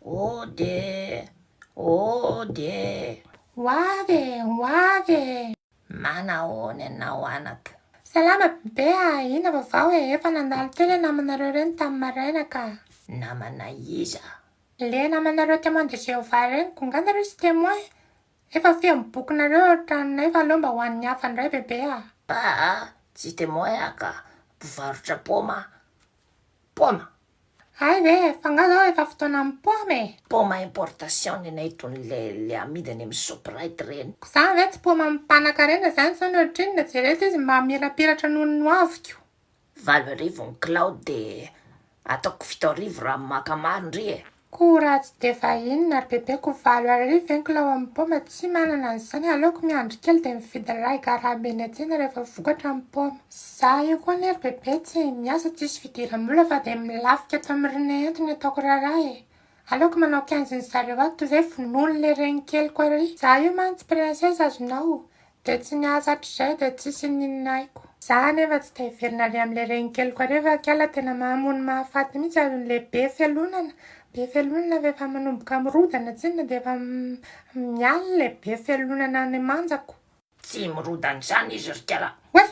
Ody e! Ody e! Ho avy e! Ho avy e! Manahoana ianao anaka? Salama bebe a! Inona vaovao e? Efa nandalo teo ilay namanareo ireny tamin'ny maraina ka. Namana iza? Ilay namanareo témoin de Jéhovah ireny ko nga nareo tsy témoin? Efa feno bokinareo ao an-tranonay fa aleo mba ho an'ny hafa indray bebe a! Aa! Tsy témoin aho ka! Mpivarotra paoma aho. Paoma! Hay ve! Fa nga zao efa fotoanan'ny paoma e! Paoma importation nenay itony le le amidy any amin'ny shoprite reny. Ko zany ve tsy paoma mpanakarena zany sao ny ohatrinona? Jereo ity izy mamirapiratra noho ny hoaviko. 8000 ny kilao de ataoko 7000 raha maka maro ndry e! Ko raha tsy de vahiny ry bebe ko 8000 ve ny kilao amin'ny paoma tsy manana an'izany aleoko miandry kely de mividy iray garabe eny an-tsena rehefa vokatra ny paoma. Za io koa anie ry bebe tsy miasa tsisy fidiram-bola fa de milafika ato amin'ny rinay ato ny ataoko raharaha e! Aleoko manao quinze ny zareo ato toy izay vonoiny le renikeliko ary. Za io mantsy princesse azonao Dia tsy niasa hatrizay dia tsisy n'inona haiko. Za anefa tsy te hiverina ary amin'ilay renikeliko ary fa kiala tena mahamono mahafaty mihitsy azon'ilay be fialonana, be fialonana fa efa manomboka mirodana tsinona dia efa miala ilay be fialonana any manjako. Tsy mirodana izany izy ry kiala. Oay!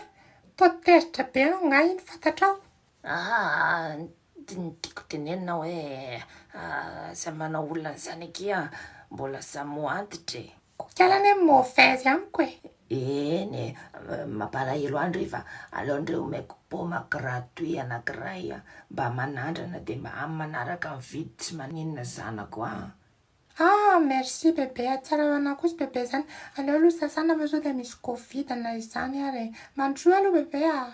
Toa tezitra be anao nga iny fantatrao? Aa ny tiako tenenina hoe aza manao olona an'izany akia mbola samy ho antitra e. Kokiala anie mauvaise amiko e. Eny e, mampalahelo ahy ndry fa aleo ndry omeko paoma gratuit anakiray mba manandrana dia mba amin'ny manaraka mividy tsy maninona zanako a. Ah merci bebe a, tsara ho anah kosa bebe zany, aleo aloha sasana fa sao dia misy covid na izany ary e, mandrosoa aloha bebe a.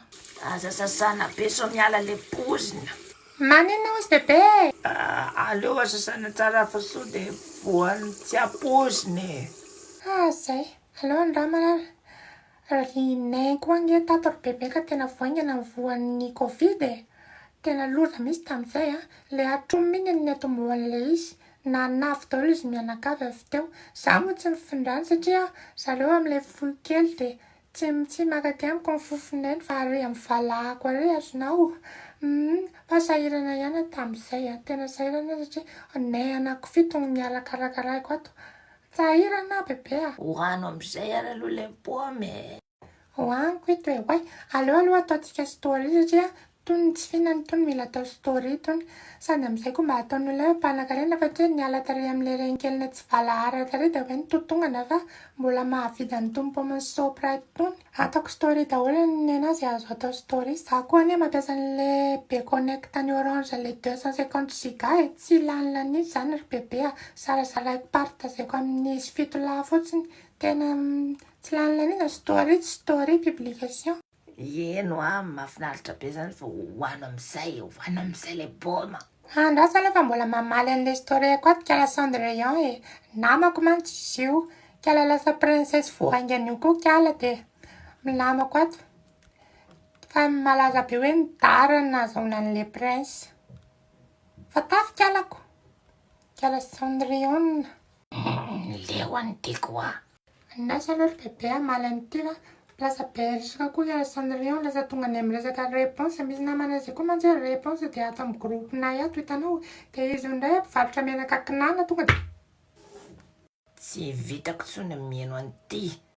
Aza sasana be sao miala le pozina. Maninona ozy bebe e? Aleo sasana tsara fa sao dia voan'ny tsy ampoizina e. Ah zay, aleo andramana ary. Ry Neny koa ange tato ry bebe ka tena voaingana ny voan'ny covid e! Tena loza mihitsy tamin'izay a! Ilay hatrominy iny no niatombohan'ilay izy. Nanavy daholo izy mianakavy avy teo. Za moa tsy nifindrany satria zareo amin'ilay fohy kely dia tsy tsy makaty amiko ny fofon'ainy fa ary amin'ny valahako ary azonao. Humm fa sahirana ihany aho tamin'izay a! Tena sahirana aho satria nay anakifito no miara-karakaraiko ato. Sahirana aho bebe a! Hohano amin'izay ary aloha ilay paoma e! Hohaniko ito e! Oay! Aleo aloha ataontsika story satria tony tsy fihinana itony mila atao story itony. Sady amin'izay koa mba ataon'ny olona hoe mpanankarena fa tsy hoe niala tary amin'ilay renikelinay tsy valahara tary dia hoe nitotongana fa mbola mahavidy an'itony paoman'i Shoprite itony. Ataoko story daholo ny anazy azo atao story. Za koa anie mampiasa an'le be connect any orange le 250 giga e, tsy lany laniana izany ry bebe a, zarazaraiko partageko amin'izy fito lahy fotsiny, tena tsy lany laniana, story tsy story, publication. Eny hoa, mahafinaritra be zany fa hohano amizay e, hohano amizay le baoma. Andraso aloha fa mbola mamaly an'le story-ko ato kiala Cendrillon e! Namako mantsy izy io. Kiala lasa princesse vao haingana io koa kiala dia namako ato. Fa malaza be hoe ny dara no nahazahoana an'le prince. Fa tafy kialako. Kiala Cendrillon. Leo an'ity koa. Andraso aloha ry bebe hamaly an'ity fa lasa be resaka koa i Cendrillon lasa tonga any amin'ny resaka réponse misy namana izay koa mantsy hoe réponse dia ato amin'ny groupe-nay ato hitanao dia izy io indray mpivarotra menaka kinana tonga dia Tsy vitako intsony ny miheno an'ity.